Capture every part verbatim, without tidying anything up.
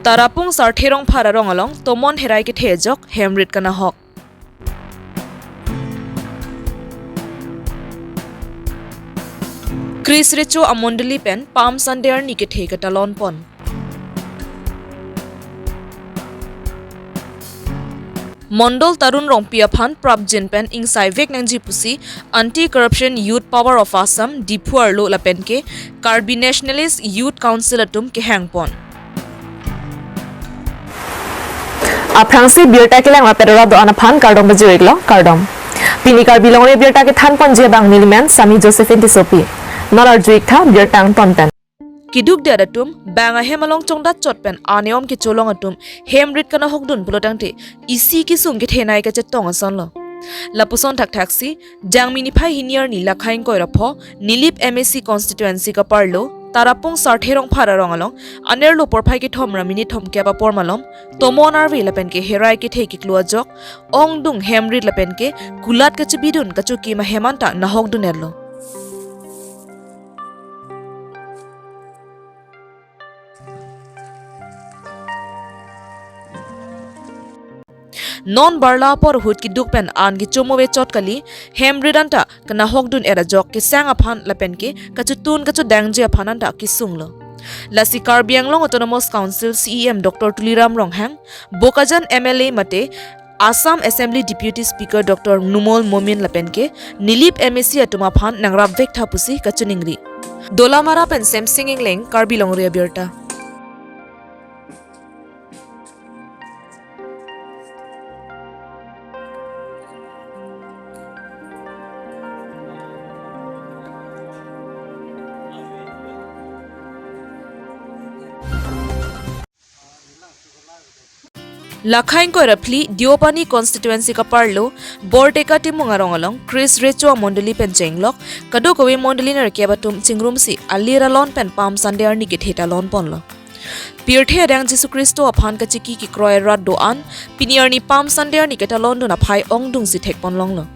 Tarapung Sarthe Rongphar arong along tomon herai kethe ajok hem rit kanahok. Chris Recho amondoli pen Palm Sunday arni kethe ketalon pon. Mondol Tarun Rongpi aphan prapjin pen ingsaivek nangji pusi Anti Corruption Youth Power of Assam Diphu arlo lapen ke Karbi Nationalist Youth Council atum kehang pon. Aphrangsi birta kelang rapet rat do-an aphan kardom pajir-iklo, kardom. Pini Karbi Longri Abirta kethan ponji abang nelimen Sami Josephine Tissopi. Non arju-iktha birta angton pen. Keduk det atum, bang ahem along chongdat chot pen aneom kecholong atum hem rit kanahokdun pulotangte isi kesung kethenei kachetong asonlo. Lapuson thakthaksi, Jangmi niphai hini arni Lakhai ingkoi ra pho, Nilip M A C constituency kaparlo Tarapung Sarthe Rongphar arong along anerlo porphai kethom ra minit thomkep apor malom tomon arve lapen ke herai kethe keklo ajok ongdung hem rit lapen ke kulat kachebidun kachokim ahem anta nahokdun-etlo. Non barla apor ahut keduk pen an kechomo ave chot kali, hem rit anta kanahokdun-et ajok kesang aphan lapen ke kachotun kachodangji aphan anta kesunglo. Lasi Karbi Anglong Autonomous Council C E M Doctor Tuliram Ronghang, Bokajan M L A mate Assam Assembly Deputy Speaker Doctor Numal Momin lapen ke Nilip M A C atum aphan nangrapvektha pusi kachiningri. Dolamara pen Semsing Engleng, Karbi Longri Abirta. Lakhai ingkoi ra phli Deopani constituency kaparlo Borteka Timung arong along Chris Recho amondoli pen chenglok kadokave mondoli nerkep atum chingrumsi alir alon pen Palm Sunday arni kethe talon ponlo. Pirthe adang Jisu Khristo aphan kachiki kekroi rat do-an pini arni Palm Sunday arni ketalondun aphai ongdungsi thek ponlonglo.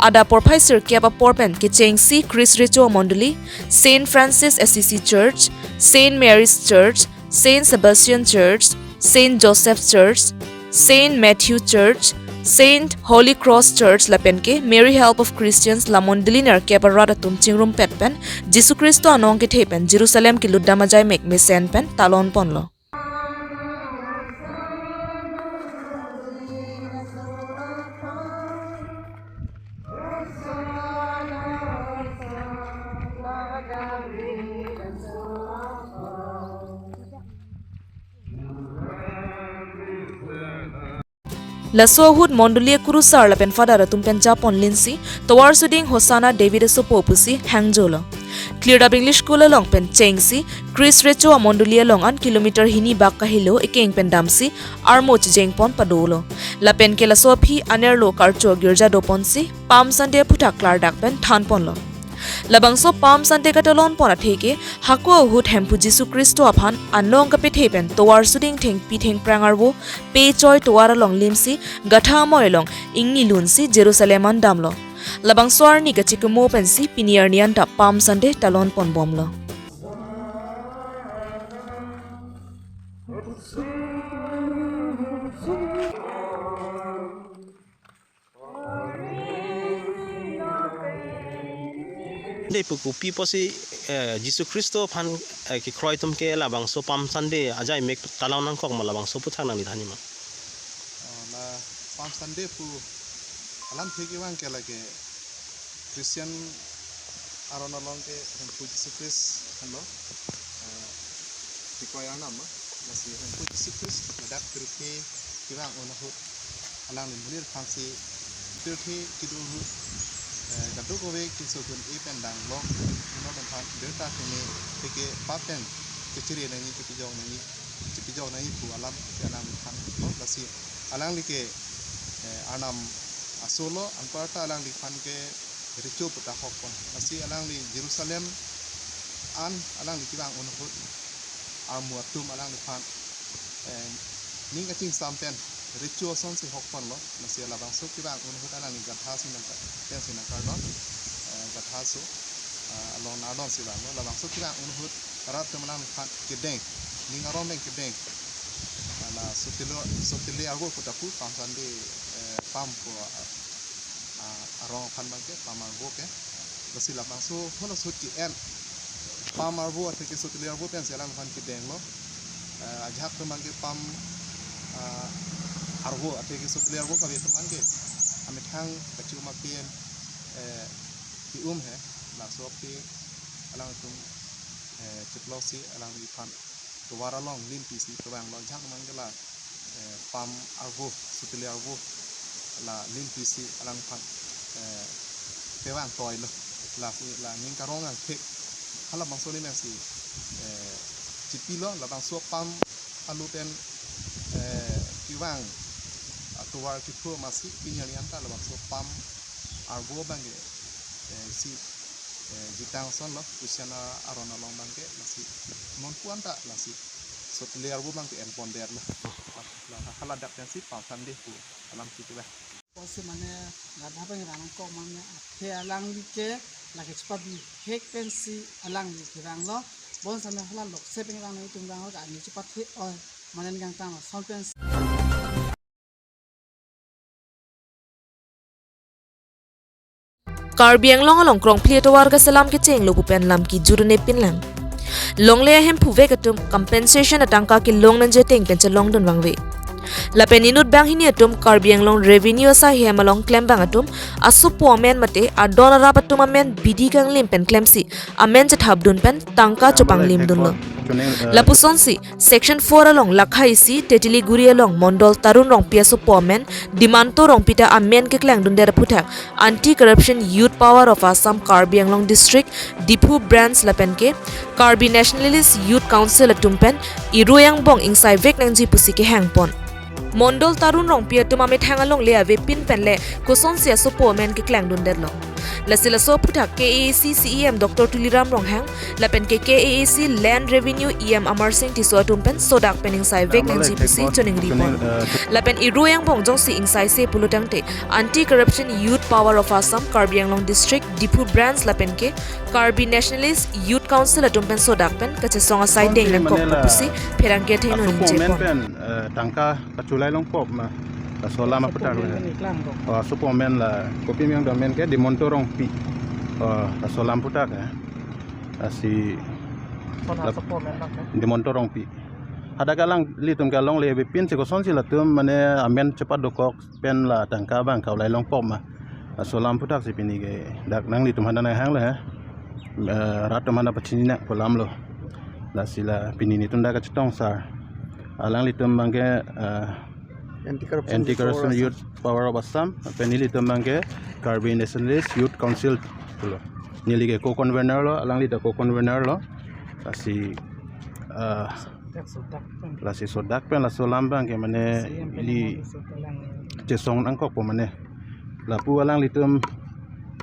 Adap porphai sirkep apor pen kechengsi Chris Recho amondoli, Saint Francis Assisi Church, Saint Mary's Church, Saint Sebastian Church, Saint Joseph Church, Saint Matthew Church, Saint Holy Cross Church lapen ke Mary Help of Christians la mondoli nerkep arat atum chingrumpet pen Jisu Khristo anong kethe pen Jerusalem kelutdam ajaimek mesen pen talon ponlo. Laso ahut mondoli akurusar lapen father atum pen japon linsi tovar suding Hosanna David asopo pusi hangjolo. Klirdap English School along pen chengsi Chris Recho amondoli along an kilometer hini bak kahelo ekeng pen damsi armo chejengpon padolo. Lapen ke laso aphi anerlo karcho girja doponsi Palm Sunday aphuthak klardak pen thanponlo. Labangso Palm Sunday katalon pon atheke hako ahut Hemphu Jisu Khristo aphan anong kapethe pen tovar suding thengpi thengphrang arvo pechoi tovar along limsi gatha amoi along ingni lunsi Jerusalem an damlo. Labangso arni kachikimo pensi pini arni anta Palm Sunday talon ponbomlo. Dei pu kopi pusi, eh, Jisu Khristo aphan, eh, kekroi atum ke labangso Palm Sunday ajaimek talon nangkok ma, labangso aphuthak nangli than-i ma? Oh, la Palm Sunday pu alamthe kevang ke lake Christian aron along ke Hemphu Jisu Khristo henlo, eh, kekroi arnam ma. Lasi Hemphu Jisu Khristo ladak pirthe kevang un ahut alangli monit aphansi pirthe kedo ahut, eh, kadokave keso dun-e pen danglok, monit aphan birta keme, atheke pap pen kechiri nangji, kepajok nangji, kepajok nangji pu alam ke alangliphan lo. Lasi alangli ke, eh, arnam aso lo, anparta alangliphan ke Recho puta hokpon. Lasi alangli Jerusalem an alangli kevang un ahut armu atum alangliphan, eh, ning kachingsam pen Recho asonsi hokponlo. Lasi labangso kevang un ahut alangli gatha si nangka, pensi nangkardon, eh, gatha aso, ah, along nangdonsi vanglo. Labangso kevang un ahut rat atum alangliphan kedeng, ning aron pen kedeng. Ah, sotile, sotile arvo pu ta pu, pam sandi, eh, pam pu, ah, ah, arong aphan abangke, pam arvo ke. Lasi labangso, holo so T N. Pam arvo atheke sotile arvo pensi alangphan kedenglo. Eh, ajahak atum abangke pam, ah, arvo atheke sotile arvo kave atum abangke amethang kachimapen, eh, ke-um he, laso ape alangtum, eh, chiplo si alangliphan tovar along lim pisi kevanglo, ajahak abangke la, eh, pam arvo, sotile arvo, la lim pisi alangphan, eh, kevang toilo. La, la ning karong angthek, halabangso alim pensi, eh, chipilo, labangso pam alu pen, eh, kevang, ah, tovar kepho amatsi pini arni anta labangso pam arvo abangke, eh, si, eh, jitang asonlo, Kusiana aron along abangke, lasi non pu anta lasi sotile arvo abangke en pondetlo. La, la, haladak pensi pam sandi pu alam si kevang. Pusi mane gadha abang rang ko mane athe alangli ke lake chepabihek pensi alangli kevanglo. Bonsitame hala lokse abang rang nangtum rang ka ani chepathe oi mane kangtang ason pensi. Karbi Anglong along krongphli atovar kaselam kechenglo pu pen lam kejut un-e pinlang. Longle ahemphu vek atum compensation atangka kelong nangji ateng pen chelongdun vangve. Lapen inut banghini atum Karbi Anglong Revenue asai hem along klembang atum asopo amen mate adon arap atum amen bidi kanglim pen klemsi amen chethapdun pen tangka chopanglimdunlo. Lapusonsi Section four along Lakha isi Tetiliguri along Mondol Tarun Rongpi asopo amen Dimanto Rongpi ta amen keklangdundet aphuthak Anti Corruption Youth Power of Assam Karbi Anglong District Diphu Branch lapen ke Karbi Nationalist Youth Council atum pen irui angbong ingsaivek nangji pusi kehangpon. Mondol Tarun Rongpi atum amethang alongle avepin penle kosonsi asopo amen keklangdundetlo. Lasi laso aphuthak K A A C C E M Doctor Tuliram Ronghang, lapen ke K A A C Land Revenue E M Amarsing Tisso atum pen sodak pen ingsaivek nangji pusi choningri pon. Lapen irui angbong jongsi ingsaise pulo tangte Anti Corruption Youth Power of Assam Karbi Anglong District Diphu Branch lapen ke Karbi Nationalist Youth Council atum pen sodak pen kachesong asai deng nangkok pusi pherangke athengno ningje pon. Eh, tangka kacholai longpo ma, laso alam aphuthak. Asopo amen la kopi amen do, amen ke Dimonto Rongpi. Oh, laso alam aphuthak, eh. Lasi asopo amen abang ke Dimonto Rongpi. Hadak alanglitum ke alongle avepin si kosonsi latum mane amen chepadokok pen la tangka abang kaulai longpo ma, laso alam aphuthak si pini ke dak nanglitum aphan nanghanglo he. Eh, rat atum aphan pachini nangpo alamlo. Lasi la pini netum dak kachetong sar. Alanglitum abangke, eh, Anti Corruption Youth Power of Assam, pen nelitum abangke Karbi Nationalist Youth Council pulo. Neli ke co-convener lo, alangli ta co-convener lo. Lasi, eh, lasi sodak pen laso alam abangke mane ili chesong nangkokpo mane. Lapu alanglitum,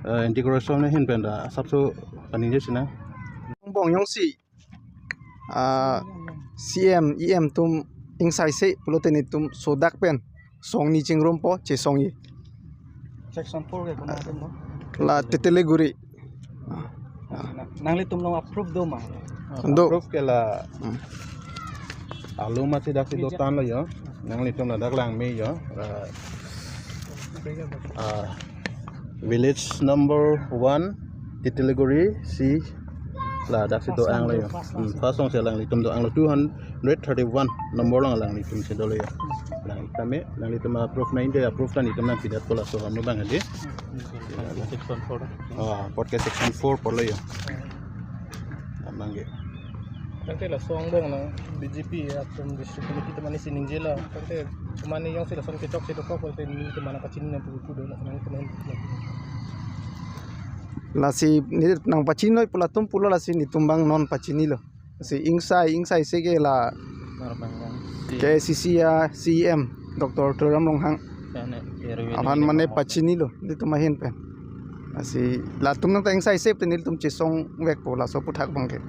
eh, Anti Corruption ahin pen ta asapso kaningje sinang. Angbong jongsi, ah, C M, E M atum ingsaise pulote netum sodak pen songni chingrumpo, chesongji. Section four ke komat atum lo? La Tetiliguri. Na-, nanglitum along approve do ma? Do. Approve ke la, hmm, along mati daksi dotan lo yo. Nanglitum ladak langme yo. La, ah, village number one, Tetiliguri, si ladak si do-ang lo yo. Hmm, first along si alanglitum do-ang lo, two hundred thirty-one number along alanglitum si dolo yo. Alang tame, alanglitum approve nangji, approve ta netum nangpidetpo laso alam abang hadi. Section four. Ah, apot ke section four pulo yo. Abangke. Tangte laso angbong na B J P atum district committee atum mane si ningjelo. Tangte mane jongsi lason kechok si dokok, tangte netum aphan pachini nangpo pu do, lason nangkemen. Lasi neli nangpachini noi pu latum pulo, lasi netum abang non pachinilo. Si ingsai, ingsaise ke la K A A C C a C E M Doctor Tuliram Ronghang aphan mane pachinilo, netum ahin pen. Lasi latum nangta ingsaise te netum chesongvekpo laso aphuthak abangke.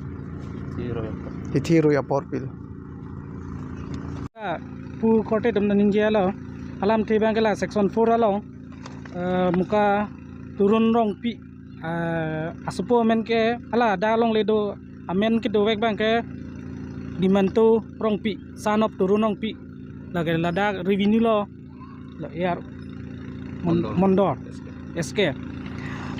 Hithi roi apor pilo. Pu korte atum nangningje lo, alamthe abangke la section four along, eh, muka Turun Rongpi, eh, asopo amen ke hala dak alongle do, amen kedovek abangke Dimanto Rongpi, son of Turun Rongpi. Lake ladak revenue lo, lo A R Mon- Mondor. Mondor. S K. S K.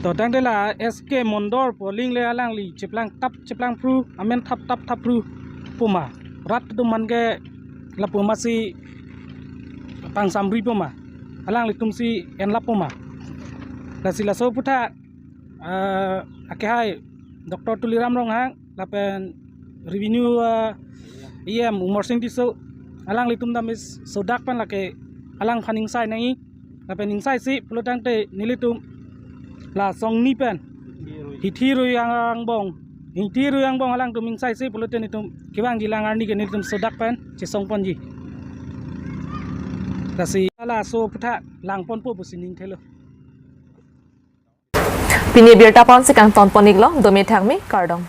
To tangte la S K Mondor pu aling le alangli cheplang tap cheplang phru, amen thap tap thap phru puma. Rat atum man ke lapu masi pangsamri puma. Alanglitum si enlap puma. Lasi laso aputhak, ah, akehai Doctor Tuliram Ronghang lapen revenue, ah, E M Umar Sing Tisso, alanglitum dam is sodak pen lake alangphan ingsai nangji, lapen ingsaisi pulo tangte nelitum la songni pen hithi rui angbong, hithi rui angbong alangtum ingsaisi pulote nelitum kevangji lang arni ke nelitum sodak pen chesong ponji. Lasi laso aputhak lang ponpo pusi ning thelo. Pini abirta ponsi kangton pon-iklo, dome thakmi, kardom.